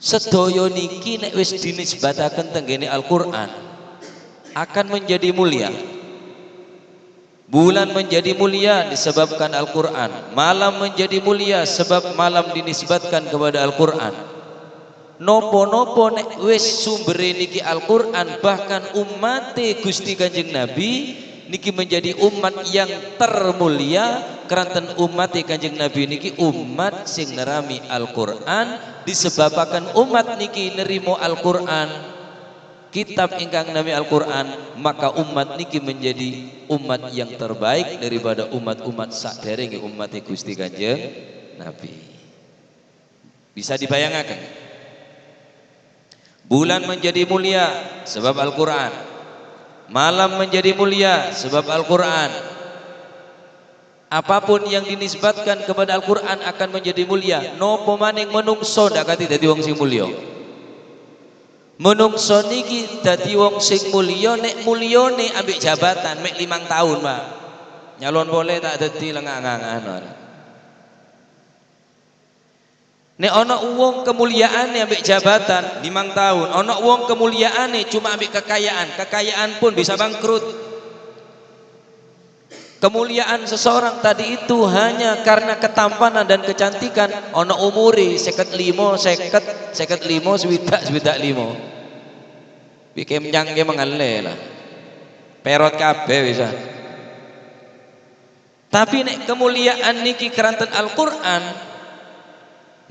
Sedaya niki nek wis dinisbataken tenggene Al-Qur'an akan menjadi mulia. Bulan menjadi mulia disebabkan Al-Quran. Malam menjadi mulia sebab malam dinisbatkan kepada Al-Quran. Nopo-nopo nek wis sumbere niki Al-Quran, bahkan umat Gusti Kanjeng Nabi niki menjadi umat yang termulia keranten umat Kanjeng Nabi niki umat sing nerami Al-Quran, disebabkan umat niki nerimo Al-Quran, kitab ingkang nami Al-Quran, maka umat niki menjadi umat yang terbaik daripada umat-umat sakderenge umat Gusti Kanjeng Nabi. Bisa dibayangkan? Bulan menjadi mulia sebab Al-Quran, malam menjadi mulia sebab Al-Quran. Apapun yang dinisbatkan kepada Al-Quran akan menjadi mulia. Nopo maning menungso ndak kati dadi wong sing mulya. Menungso niki dadi wong sing mulya nek mulyane ambek jabatan mek 5 tahun, Pak. Nyalon boleh tak dadi lengak-ngangan. Nek ana wong kemuliaane ambek jabatan 5 tahun, ana wong kemuliaane cuma ambek kekayaan, kekayaan pun bisa bangkrut. Kemuliaan seseorang tadi itu hanya karena ketampanan dan kecantikan, ana umure 55, 50, 55, 60, 65. Bikin menyangke mengalle lah. Perot kabeh bisa. Tapi nek kemuliaan niki keranten Al-Qur'an,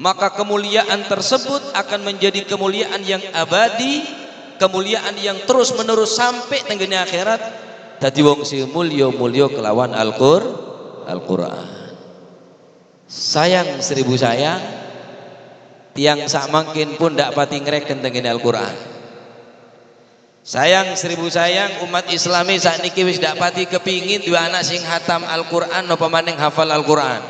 maka kemuliaan tersebut akan menjadi kemuliaan yang abadi, kemuliaan yang terus menerus sampai tenggene akhirat. Dadi wong sing mulya-mulya kelawan Al-Qur'an. Sayang seribu sayang, tiang sak mangkin pun ndak pati ngreken tenggene Al-Qur'an. Sayang seribu sayang, umat Islami sakniki wis ndak pati kepingin duwe anak sing hatam Al-Qur'an napa maning hafal Al-Qur'an.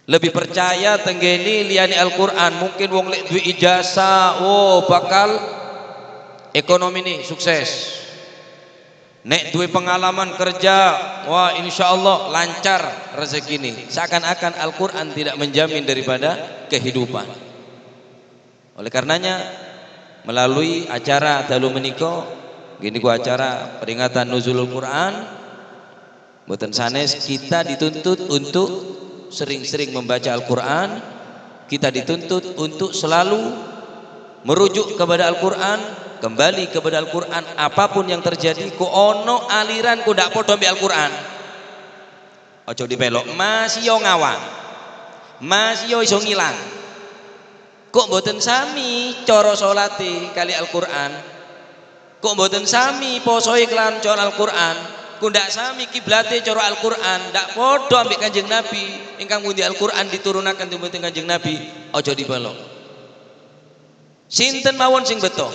Lebih percaya tenggene liyane Al-Qur'an, mungkin wong lek duwe ijazah, oh bakal ekonomi nih sukses. Nek duwe pengalaman kerja, wah insyaallah lancar rezeki nih. Seakan-akan Al-Qur'an tidak menjamin daripada kehidupan. Oleh karenanya melalui acara dalu menika, gini ku acara peringatan nuzulul Quran, mboten sanes kita dituntut untuk sering-sering membaca Al-Quran, kita dituntut untuk selalu merujuk kepada Al-Quran, kembali kepada Al-Quran. Apapun yang terjadi, ku ono aliran ku ndak padha mbek Al-Quran, ojo dipelok, masih yo ngawang, masih yo iso ngilang. Kok mboten sami cara salate kali Al-Quran, kok mboten sami posoe kelawan cara Al-Quran, ku ndak sami kiblate cara Al-Quran, ndak padha ambek Kanjeng Nabi ingkang pundi Al-Quran diturunaken dumateng Kanjeng Nabi, aja dipelok. Sinten mawon sing beto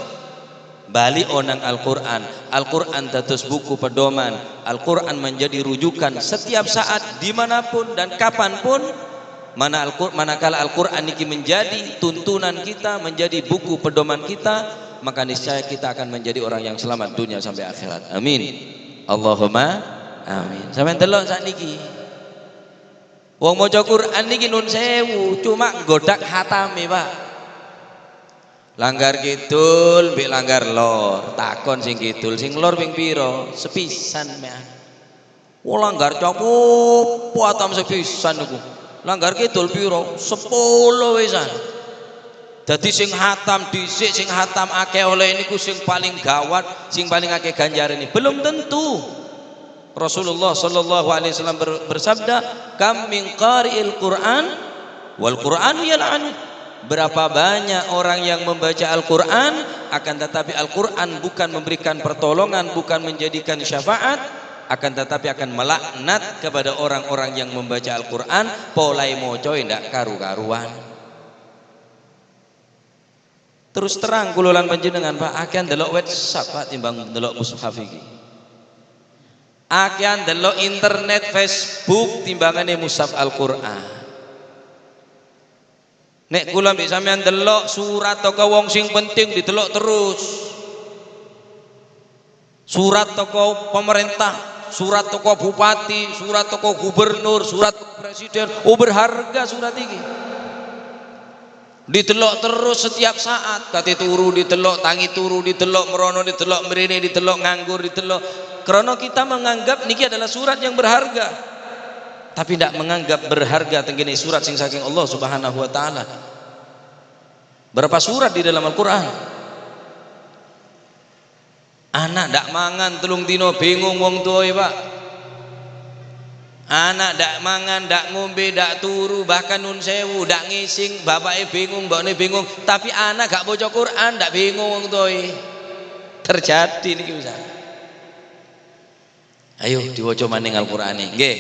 bali onang Al-Quran. Al-Quran dados buku pedoman, Al-Quran menjadi rujukan setiap saat, dimanapun dan kapanpun. Mana Al-Quran, manakala Al-Quran niki menjadi tuntunan kita, menjadi buku pedoman kita, maka niscaya kita akan menjadi orang yang selamat dunia sampai akhirat. Amin. Allahumma amin. Sampeyan delok sakniki. Wong maca Quran niki nun sewu, cuma nggodak hatame, Pak. Langgar kidul mbek langgar lor, takon sing kidul, sing lor ping pira? Sepisan meh. Wong langgar cakup hatam sepisan niku. Langgar kidul pira? 10 wisan. Dadi sing hatam dhisik, sing hatam akeh oleh niku sing paling gawat, sing paling akeh ganjarane. Belum tentu. Rasulullah sallallahu alaihi wasallam bersabda, "Kam min qari'il Qur'an wal Qur'anu yal'anu." Berapa banyak orang yang membaca Al-Qur'an akan tetapi Al-Qur'an bukan memberikan pertolongan, bukan menjadikan syafaat, akan tetapi akan melaknat kepada orang-orang yang membaca Al-Qur'an, polai moco ndak karu-karuan. Terus terang kula lan panjenengan, Pak, akehan delok WhatsApp, Pak, timbang delok mushaf iki. Akehan delok internet, Facebook timbangane mushaf Al-Qur'an. Nek kula mbek sampean delok surat teko wong sing penting didelok terus. Surat teko pemerintah, surat teko bupati, surat teko gubernur, surat teko presiden, oh berharga surat iki. Didelok terus setiap saat, kate turu didelok, tangi turu didelok, merono didelok, mrene didelok, nganggur didelok. Karena kita menganggap niki adalah surat yang berharga, tapi tidak menganggap berharga tenggene surat sing saking Allah Subhanahu wa taala. Berapa surat di dalam Al-Qur'an? Anak ndak mangan 3 dino bingung wong tuwa, Pak. Anak ndak mangan, ndak ngombe, ndak turu, bahkan nun sewu, ndak ngising, bapaknya bingung, mbaknya bingung. Tapi anak gak baca Quran, ndak bingung wong tuwa. Terjadi niki bisa. Ayo diwaca maning Al-Qur'ane. Nggih.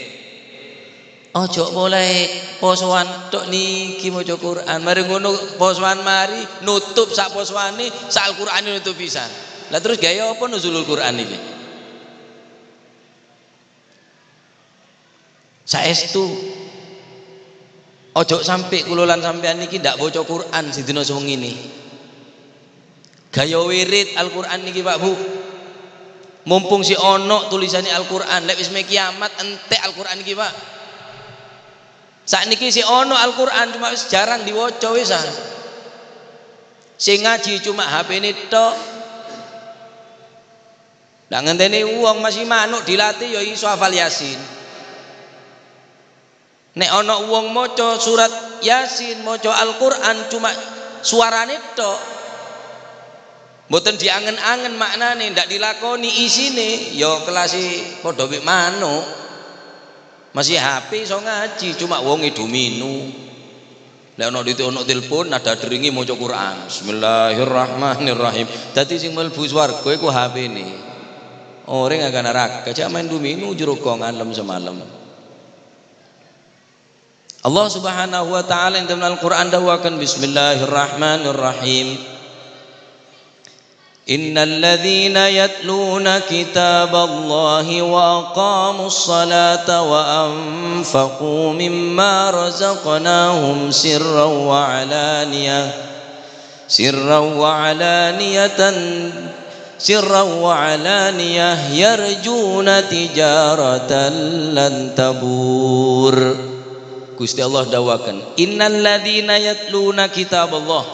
Ojo mulai posoan tok niki maca Quran. Mari ngono posoan mari nutup sak posoane, sak Al-Qur'ane nutup pisan. Lah terus gaya apa nuzulul Quran iki? Saestu ojo sampai kula lan sampean niki ndak baca Quran sedina sewengi. Gaya wirid Al-Qur'an niki, Pak, Bu. Mumpung si ono tulisannya Al-Qur'an, lek wis kiamat entek Al-Qur'an niki, Pak. Sakniki si ono Al-Qur'an cuma wis jarang diwaca wisan. Sing ngaji cuma HP-ne tok. Ndak ngenteni wong masih manuk dilatih ya iso hafal Yasin. Nek ana wong maca surat Yasin, maca Al-Qur'an cuma suarane tok. Mboten diangen-angen maknane, ndak dilakoni isine, ya kelase padha wek manuk. Masih HP iso ngaji, cuma wong domino. Lek ana ono telepon nada deringi maca Quran. Bismillahirrahmanirrahim. Dadi sing mlebu swarga iku HP-ne. Orang akan neraka, cak main domino jero ngalem semalam. Allah Subhanahu wa taala yang dalam Al-Qur'an dawakan bismillahirrahmanirrahim. Innal ladzina yatluna kitaballahi wa aqamus salata wa anfaqu mimma razaqnahum sirran wa alaniyatan sirran wa alaniyah yarjuna tijaratan lan tabur. Gusti Allah dawakan innal ladzina yatluna kitaballah,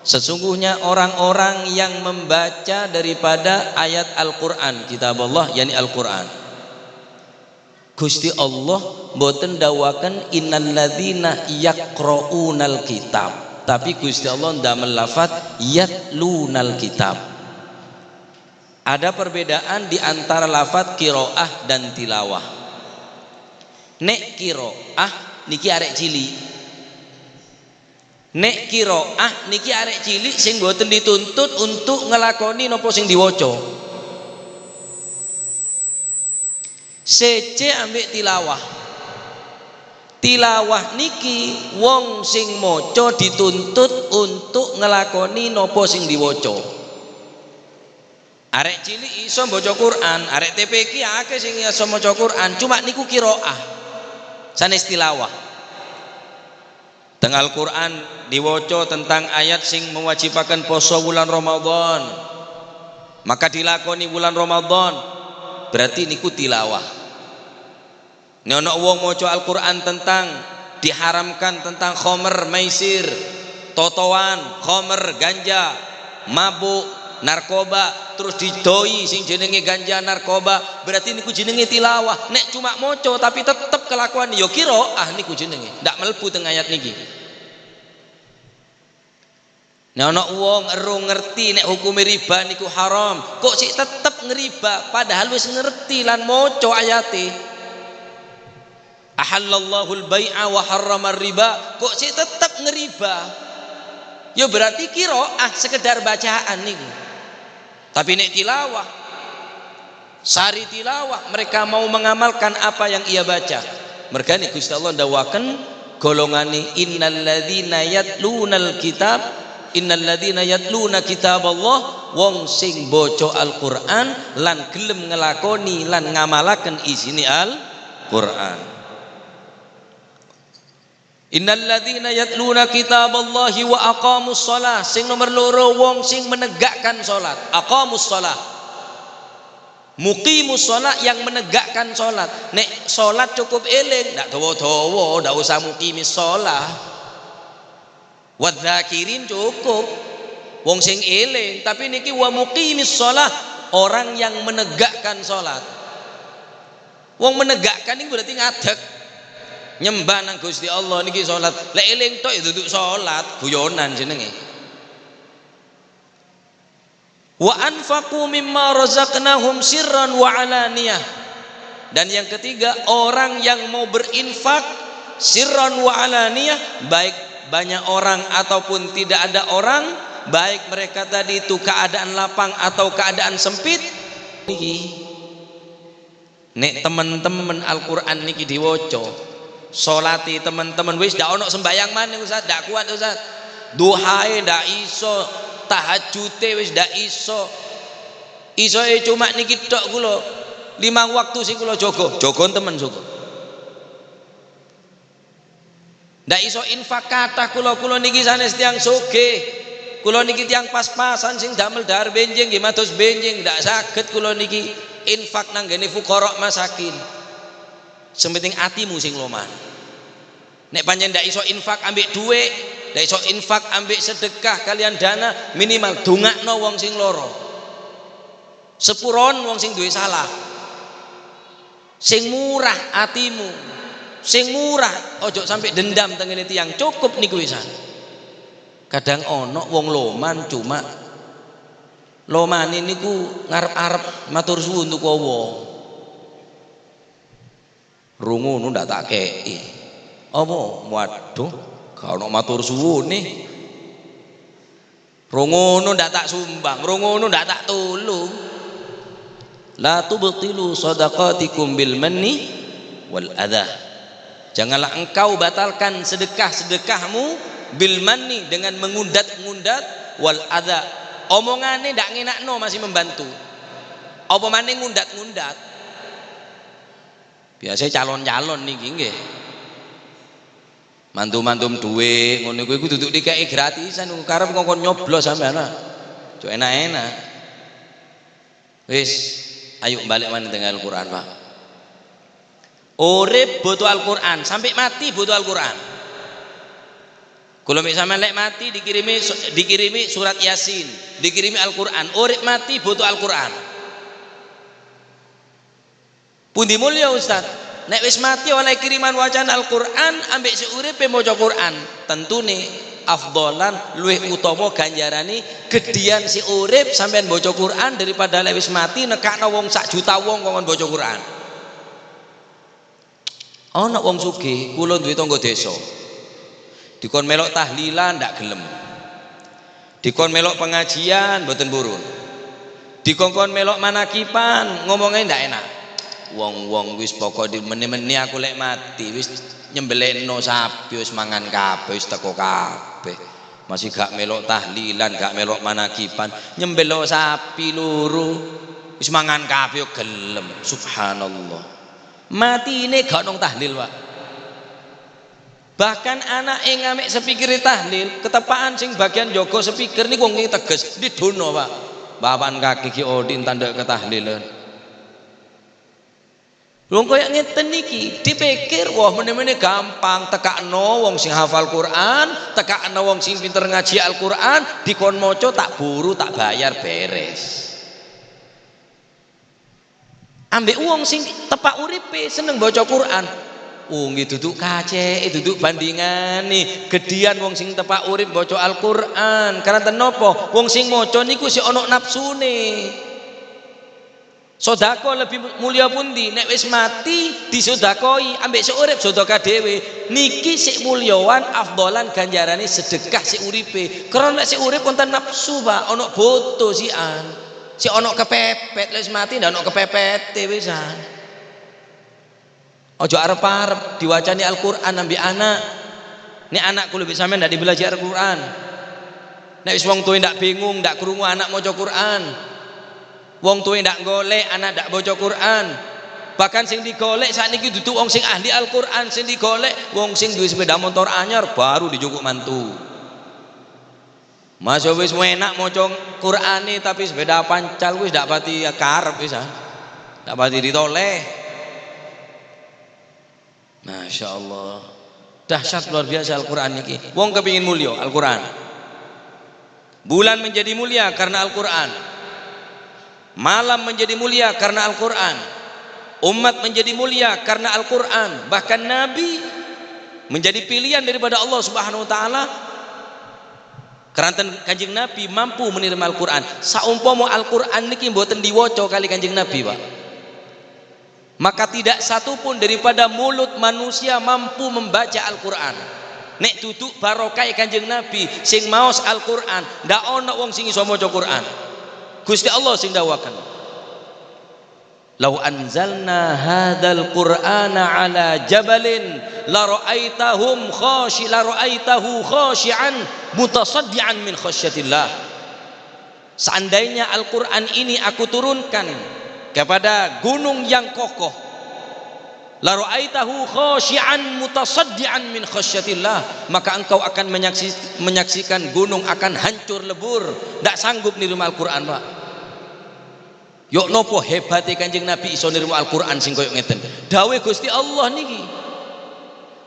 sesungguhnya orang-orang yang membaca daripada ayat Al-Qur'an, kitaballah yakni Al-Qur'an. Gusti Allah mboten dawakan innal ladzina yaqra'unal kitab, tapi Gusti Allah ndamel lafaz yatlunal kitab. Ada perbedaan di antara lafaz qiraah dan tilawah. Nek qiraah niki arek cilik. Nek qiraah niki arek cilik sing mboten dituntut untuk ngelakoni napa sing diwaca. Sece ambek tilawah. Tilawah niki wong sing maca dituntut untuk ngelakoni napa sing diwaca. Arek cilik iso maca Quran, arek TPQ akeh sing iso maca Quran, cuma niku qiraah. Sanes tilawah. Teng Al-Qur'an diwaca tentang ayat sing mewajibakan poso bulan Ramadan. Maka dilakoni bulan Ramadan, berarti niku tilawah. Nek ana wong maca Al-Qur'an tentang diharamkan tentang khomer, maisir, totoan, khomer, ganja, mabuk, narkoba, terus didoi sing jenenge ganja narkoba, berarti niku jenenge tilawah. Nek cuma maca tapi tetep kelakuan ya qiraah niku jenenge, ndak mlebu teng ayat niki. Nek ana wong ero ngerti nek hukume riba niku haram, kok sik tetep ngeriba padahal wis ngerti lan maca ayate. Ahallallahu al-bai'a wa harrama riba, kok sik tetep ngeriba. Ya berarti qiraah sekedar bacaan niku. Tapi nek tilawah, sari tilawah, mereka mau mengamalkan apa yang ia baca. Mergane Gusti Allah ndawaken golongane innal ladzina yatlunal kitab, innal ladzina yatluna kitaballah, wong sing baca Al-Qur'an lan gelem ngelakoni lan ngamalaken isine Al-Qur'an. Innal ladzina yatluna kitaballahi wa aqamus shalah, sing nomor loro wong sing menegakkan salat, aqamus shalah. Muqimus shalah, yang menegakkan salat. Nek salat cukup eling, ndak dawa-dawa, ndak usah muqimis shalah. Wadzakirin cukup wong sing eling, tapi niki wa muqimis shalah, orang yang menegakkan salat. Wong menegakkan ini berarti ngadeg nyembah nang Gusti Allah niki salat. Lek eling tok ya duduk salat, guyonan jenenge. Wa anfaqu mimma razaqnahum sirran wa alaniyah. Dan yang ketiga, orang yang mau berinfak sirran wa alaniyah, baik banyak orang ataupun tidak ada orang, baik mereka tadi itu keadaan lapang atau keadaan sempit. Niki nek teman-teman Al-Qur'an niki diwaca, salati teman-teman wis ndak ono sembayang maneh Ustaz, ndak kuat Ustaz. Duhae ndak iso, tahajute wis ndak iso. Isoe cuma niki tok kula. 5 waktu sing kula jaga, jaga temen syukur. Ndak iso infak kathah kula, kula niki sanes tiyang sugih. Kula niki tiyang pas-pasan sing damel dahar benjing nggih mados benjing, ndak saged kula niki infak nang ngene fuqara masakin. Sing penting atimu sing loman. Nek pancen ndak iso infak ambek dhuwit, ndak iso infak ambek sedekah kalian dana, minimal dongakno wong sing loro. Sepuron wong sing duwe salah. Sing murah atimu, sing murah, ojo sampai dendam tengene tiyang, cukup niku wisan. Kadang ono wong loman cuma lomane niku ngarep-arep matur suwun tuku wong. Rungu ngono ndak tak kei. Apa? Waduh, gak ono matur suwune. Rungono ndak tak sumbang, rungono ndak tak tulung. La tubtilu shadaqatikum bil manni wal adha. Janganlah engkau batalkan sedekah-sedekahmu bil manni dengan mengundat-ngundat, wal adha. Omongane ndak ngenakno masih membantu. Apa maneh ngundat-ngundat? Biasanya calon-calon niki nggih. Mantu-mantum duwe ngono iku duduk dikeki gratisan karep ngongkon nyoblos sampean. Cuk enak-enak. Wis, ayo balik maneh dengan Al-Qur'an, Pak. Urip butuh Al-Qur'an, sampai mati butuh Al-Qur'an. Kalau misalnya lek mati dikirimi surat Yasin, dikirimi Al-Qur'an, urip mati butuh Al-Qur'an. Pundi mulya Ustaz? Nek wis mati oleh kiriman wacana Al-Qur'an ambek si uripe maca Qur'an, tentune afdolan luwih utama ganjarane gedian si urip sampean maca Qur'an daripada lek wis mati nekakno wong sak juta wong kongkon maca Qur'an. Ana wong sugih, kula duwe tangga desa. Dikon melok tahlilan ndak gelem. Dikon melok pengajian mboten purun. Dikongkon melok manakipan ngomongnya ndak enak. Wong-wong wis pokok di meni-meni aku lek mati wis nyembelihno sapi wis mangan kabeh wis teko kabeh. Masih gak melok tahlilan, gak melok manakipan, nyembelih sapi loro wis mangan kabeh gelem. Subhanallah. Matine gak nong tahlil, Pak. Bahkan anake ngamek sepikir tahlil, ketepaan sing bagian jaga sepikir niku wong teges didono, Pak. Bapan kaki ki odin tanda ketahlilan. Wong koyo ngeten niki dipikir wah meneh-meneh gampang tekakno wong sing hafal Quran, tekakno wong sing pinter ngaji Al-Quran, dikon maca tak buru tak bayar beres. Ambek wong sing tepak uripe seneng baca Quran. Oh nggih duduk kaceke, duduk bandingane. Gedian wong sing tepak urip maca Al-Qur'an. Karena ten napa? Wong sing maca niku sik ana nafsune. Sedekah lebih mulia pundi? Nek wis mati disedekahi ambek sik urip sedekah dhewe. Niki sik mulyawan afdolan ganjarane sedekah sik uripe. Karena nek sik urip wonten nafsu, Pak, ana boto sian. Sik ana kepepet, lek wis mati ndak ana kepepete wisan. Ojo arep-arep diwacani Al-Qur'an ambek anak. Nek anakku lebih sampean ndak dibelajar Al-Qur'an. Nek wis wong tuwe ndak bingung, ndak krungu anak maca Qur'an. Wong tuwe ndak golek, anak ndak maca Qur'an. Bahkan sing digolek sakniki dudu wong sing ahli Al-Qur'an, sing digolek wong sing duwe sepeda motor anyar baru dijukuk mantu. Mas wis enak maca Qur'ane tapi sepeda pancal wis ndak pati karep wis ah. Ndak pati ditoleh. Masya Allah. Dahsyat luar biasa Al-Qur'an niki. Wong kepingin mulya Al-Qur'an. Bulan menjadi mulia karena Al-Qur'an. Malam menjadi mulia karena Al-Qur'an. Umat menjadi mulia karena Al-Qur'an. Bahkan nabi menjadi pilihan daripada Allah Subhanahu wa taala keranten Kanjeng Nabi mampu menerima Al-Qur'an. Saumpama Al-Qur'an niki mboten diwaca kali Kanjeng Nabi, Pak, maka tidak satu pun daripada mulut manusia mampu membaca Al-Quran. Nek duduk barokah Kanjeng Nabi sing maos Al-Quran, ndak ono wong sing iso maca Quran. Gusti Allah sing dawuhaken, "Lau anzalna hadzal qur'ana ala jabalin la ra'aitahum khashi la ra'aitahu khashi'an mutasaddian min khasyatillah." Seandainya Al-Qur'an ini aku turunkan kepada gunung yang kokoh, la ra'aitahu khashi'an mutasaddian min khasyatillah, maka engkau akan menyaksikan gunung akan hancur lebur, ndak sanggup nirima Al-Qur'an, Pak. Yok nopo hebate Kanjeng Nabi iso nirima Al-Qur'an sing koyo ngeten? Dawuh Gusti Allah niki.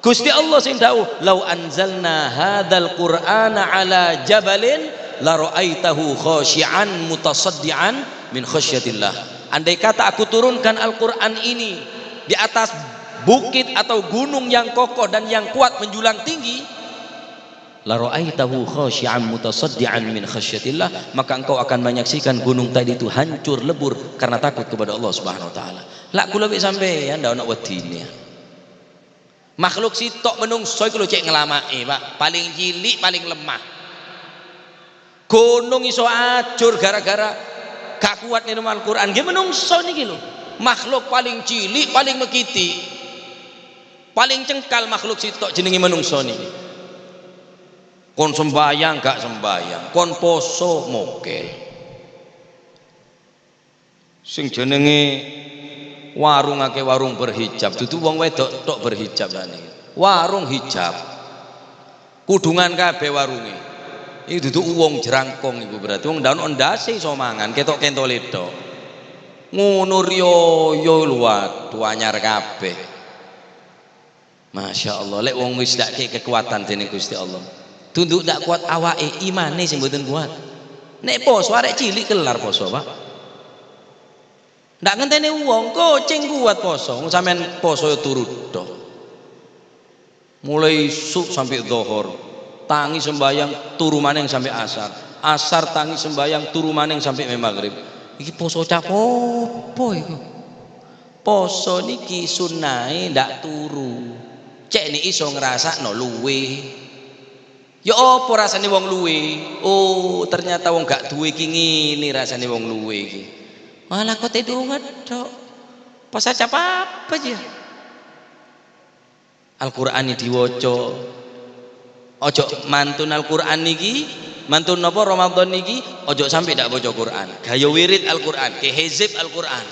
Gusti Allah sing dawuh, "Lau anzalna hadzal qur'ana ala jabalin la ra'aitahu khashi'an mutasaddian min khasyatillah." Andai kata aku turunkan Al-Qur'an ini di atas bukit atau gunung yang kokoh dan yang kuat menjulang tinggi, la ra'aitahu khashi'an mutasaddian min khasyatillah, maka engkau akan menyaksikan gunung tadi itu hancur lebur karena takut kepada Allah Subhanahu wa taala. Lak kula wis sampeyan ndak ono wedine. Makhluk sitok menungso iku lho cek ngelamake, Pak. Paling cilik, paling lemah. Gunung iso ajur gara-gara gak kuat nirima Al-Qur'an. Nggih menungso niki lho. Makhluk paling cilik, paling mekiti. Paling cengkal makhluk sitok jenenge menungso niki. Kon sembayang gak sembayang, kon poso mokel. Sing jenenge warung akeh warung berhijab, dudu wong wedok tok berhijab niki. Warung hijab. Kudungan kabeh warunge. Iki dudu wong jerangkong iku, berarti wong ndak ono ndase iso mangan, ketok kentole tok. Ngono riyo lho, waduh, anyar kabeh. Masya Allah, lek wong wis dak kekuatan dening Gusti Allah. Tunduk ndak kuat awake, imane sing mboten kuat. Nek poso arek cilik kelar poso, Pak. Ndak ngenteni wong, kucing kuat poso. Wong sampean poso ya turu tok. Mulai isuk sampai zuhur, tangi sembayang turu maning sampai asar. Asar tangi sembayang turu maning sampai maghrib. Iki poso cap opo iku? Poso niki sunnahe ndak turu. Cek nih iso ngrasakno luwe. Ya apa rasane wong luwe? Oh, ternyata wong gak duwe iki ngene rasane wong luwe iki. Malah kok tidur tok. Pas cap apa aja? Al-Qur'an diwaca. Ojo mantun Al-Qur'an niki, mantun napa Ramadan niki, ojo sampai ndak baca Quran. Gaya wirid Al-Qur'an, ke hizib Al-Qur'an.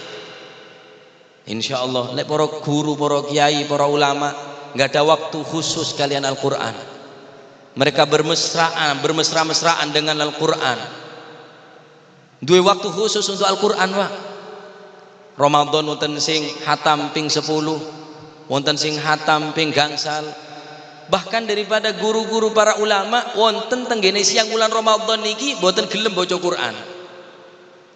Insyaallah lek para guru, para kiai, para ulama nggak ada waktu khusus kalian Al-Qur'an. Mereka bermesraan, bermesra-mesraan dengan Al-Qur'an. Duwe waktu khusus untuk Al-Qur'an, Pak. Ramadan wonten sing hatam ping 10, wonten sing hatam ping gangsal. Bahkan daripada guru-guru para ulama wonten tenggene siang bulan Ramadan niki boten gelem baca Quran.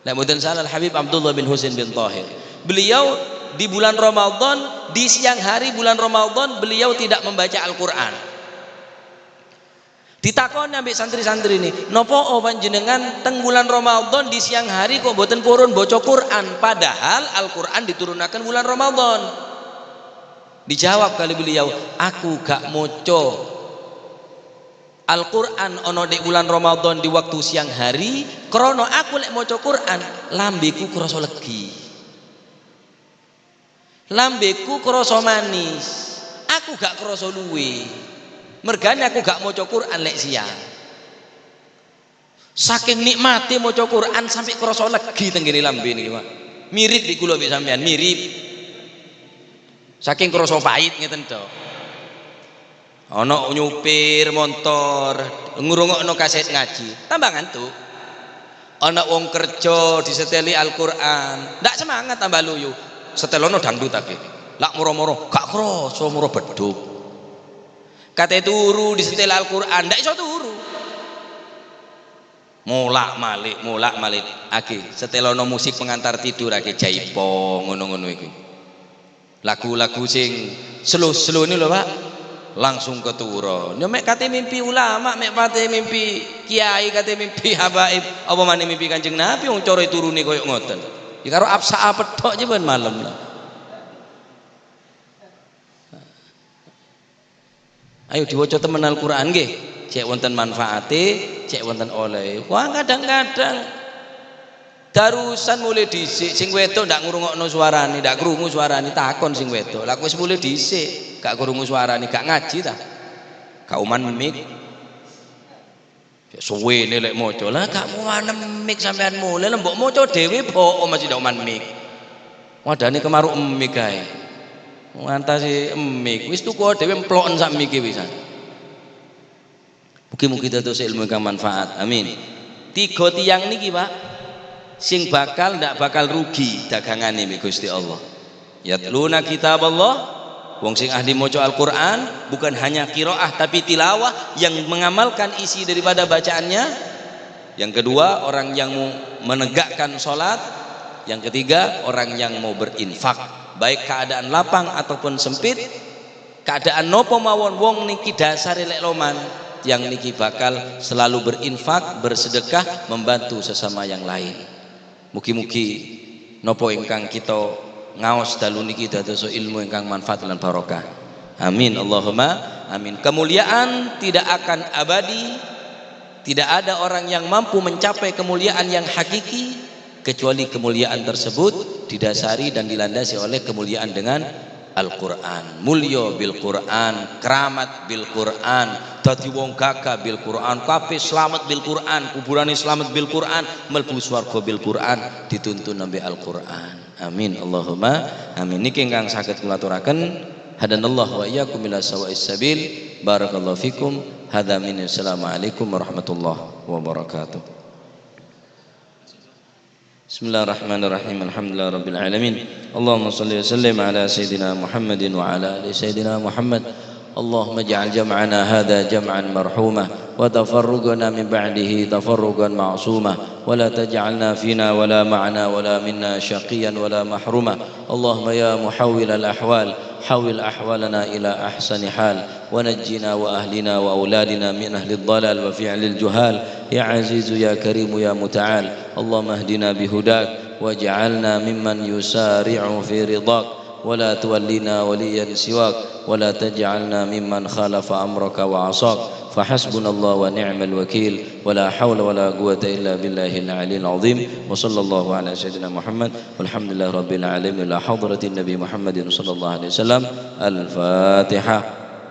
Nek mboten salah Habib Abdullah bin Husain bin Tahir. Beliau di bulan Ramadan, di siang hari bulan Ramadan beliau tidak membaca Al-Qur'an. Ditakoni ambek santri-santri ini, "Nopo oh panjenengan teng bulan Ramadan di siang hari kok boten purun baca Quran, padahal Al-Qur'an diturunkan bulan Ramadan?" Dijawab kali beliau, "Aku gak moco Al-Quran ono di bulan Ramadan di waktu siang hari krono aku lek moco Quran lambeku kroso legi, lambeku kroso manis, aku gak kroso luwe. Mergane aku gak moco Quran lek siang." Saking nikmati moco Quran sampai kroso legi tenggene lambe niki, Pak. Mirip di kula mbek sampean, mirip. Saking kroso pahit ngeten tok. Ana nyupir motor ngrungokno kaset ngaji, tambah ngantuk. Ana wong kerja diseteli Al-Qur'an, ndak semangat, tambah luyu. Setelono dangdut akeh. Lak moro-moro gak kroso moro beduk. Kate turu disetel Al-Qur'an ndak iso turu. Molak malik age setelono musik pengantar tidur age jaipong ngono-ngono iki. Lagu-lagu sing slow-slow ini lho Pak, langsung keturun. Ya mek kate mimpi ulama, mek kate mimpi kiai, kate mimpi habaib, apa maneh mimpi Kanjeng Nabi wong cara turune koyo ngoten. Ya karo absaa pethok je ben malam lah. Ayo diwaca temen Al-Qur'an nggih, cek wonten manfaate, cek wonten oleh. Wah kadang-kadang darusan mulai dhisik sing wedok ndak ngrungokno suarane, ndak krungu suarane, takon sing wedok. Lah wis mulai dhisik gak krungu suarane, gak ngaji ta. Gak uman mik. Suwene lek maca. Lah gak uman mik sampean mulai, lha mbok maca dhewe bok masih ndak uman mik. Wadane kemaruk mik kae. Ngantasi mik, wis tuku dhewe emploken sak mike wisan. Mugi-mugi dados ilmu ingkang manfaat. Amin. Tiga tiyang niki, Pak, sing bakal ndak bakal rugi dagangane mbek Gusti Allah. Yatluna kitab Allah, wong sing ahli maca Al-Qur'an bukan hanya qiraah tapi tilawah yang mengamalkan isi daripada bacaannya. Yang kedua, orang yang mau menegakkan salat. Yang ketiga, orang yang mau berinfak, baik keadaan lapang ataupun sempit, keadaan nopo mawon wong niki dasare lek loman, yang niki bakal selalu berinfak, bersedekah, membantu sesama yang lain. Mugi-mugi nopo ingkang kita ngaos dalu niki dados ilmu ingkang manfaat lan barokah. Amin Allahumma amin. Kemuliaan tidak akan abadi, tidak ada orang yang mampu mencapai kemuliaan yang hakiki kecuali kemuliaan tersebut didasari dan dilandasi oleh kemuliaan dengan Al-Qur'an. Mulya bil Qur'an, keramat bil Qur'an, dadi wong gagah bil Qur'an, kabeh slamet bil Qur'an, kuburane slamet bil Qur'an, mlebu swarga bil Qur'an, dituntun nembe Al-Qur'an. Amin Allahumma amin. Niki ingkang saged kula aturaken. Hadanallahu wa iyyakum ila sawa'is sabil. Barakallahu fikum. Hadza minni. Assalamualaikum warahmatullahi wabarakatuh. Bismillahirrahmanirrahim. Alhamdulillah rabbil alamin. Allahumma shalli wa sallim ala sayidina Muhammadin wa ala ali sayidina Muhammad. Allahumma ij'al jam'ana hadha jam'an marhuma wa tafarruqana min ba'dihi tafarruqan ma'suma wa la taj'alna fina wa la ma'ana wa la minna syaqiyan wa la mahruma. Allahumma ya muhawwil al-ahwal hawil ahwalana ila ahsani hal wa najjina wa ahlina wa auladina min ahli ad-dhalal wa fi'lil juhal ya azizu ya karimu ya muta'al. Allahumma ihdina bihudak waj'alna mimman yusari'u fi ridak ولا تولينا وليا سواك ولا تجعلنا ممن خالف أمرك وعصاك فحسبنا الله ونعم الوكيل ولا حول ولا قوة إلا بالله العلي العظيم وصلى الله على سيدنا محمد والحمد لله رب العالمين إلى حضرة النبي محمد صلى الله عليه وسلم. الفاتحة.